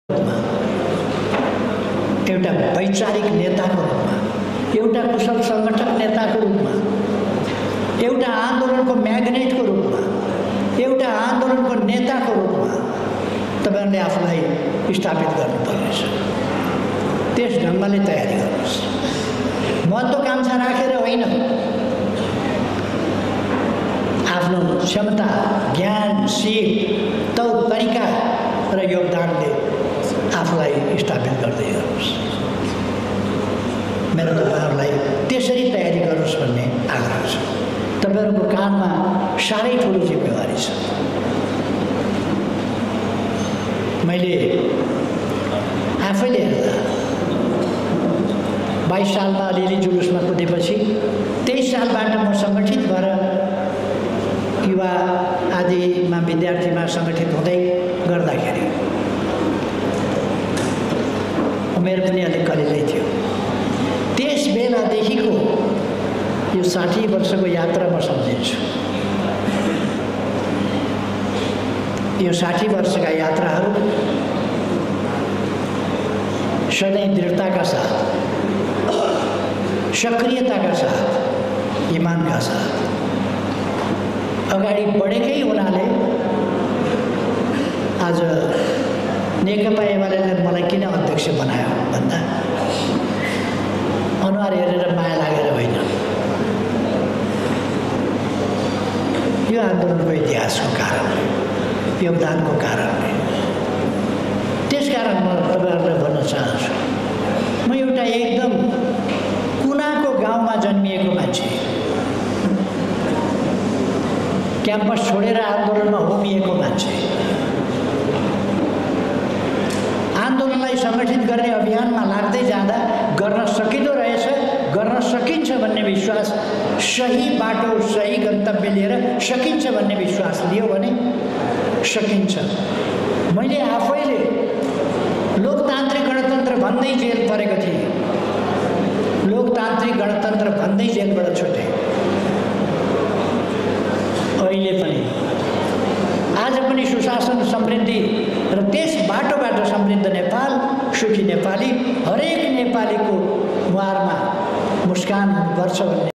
एउटा वैचारिक नेताको रूपमा, एउटा कुशल संगठक नेताको रूपमा, एउटा आन्दोलनको म्याग्नेटको रूपमा, एउटा आन्दोलनको नेताको रूपमा तपाईहरुले आफूलाई स्थापित गर्नुपर्नेछ। त्यस ढङ्गले तयारी गर्नुहोस्। महत्त्वाकांक्षा राखेर होइन, आफ्नो क्षमता, ज्ञान, सिप, तौर तरिका र योगदानले आफूलाई स्थापित गर्दै गर्नुहोस्। मेरो तपाईहरुलाई त्यसरी तयारी गर्नुहोस् भन्ने आग्रह छ। तपाईहरुको काममा साह्रै ठुलो जिम्मेवारी छ। मैले आफैले हेर्दा 22 सालमा अलिअलि जुलुसमा कुदेपछि 23 सालबाट म सङ्गठित भएर युवा आदिमा विद्यार्थीमा सङ्गठित हुँदै गर्दाखेरि उमेर पनि अलिक कलिलै थियो। त्यस बेलादेखिको यो 60 वर्षको यात्रा म सम्झिन्छु। यो 60 वर्षका यात्राहरू सधैँ दृढताका साथ, सक्रियताका साथ, इमानका साथ अगाडि बढेकै हुनाले आज नेकपा एमालेले मलाई किन अध्यक्ष बनायो भन्दा अनुहार हेरेर माया लागेर होइन, यो आन्दोलनको इतिहासको कारणले, योगदानको कारणले। त्यसकारण म तपाईहरुलाई भन्न चाहन्छु, म एउटा एकदम कुनाको गाउँमा जन्मिएको मान्छे, क्याम्पस छोडेर आन्दोलनमा होमिएको मान्छे, आन्दोलनलाई सङ्गठित गर्ने अभियानमा लाग्दै जाँदा गर्न सकिँदो रहेछ, गर्न सकिन्छ भन्ने विश्वास, सही बाटो सही गन्तव्य लिएर सकिन्छ भन्ने विश्वास लियो भने सकिन्छ। मैले आफैले लोकतान्त्रिक गणतन्त्र भन्दै जेल परेको थिएँ, लोकतान्त्रिक गणतन्त्र भन्दै जेलबाट छुटेँ। अहिले पनि आज पनि सुशासन, समृद्धि र त्यस बाटोबाट समृद्ध नेपाल, सुखी नेपाली, हरेक नेपालीको मुहारमा मुस्कान हुनुपर्छ भन्ने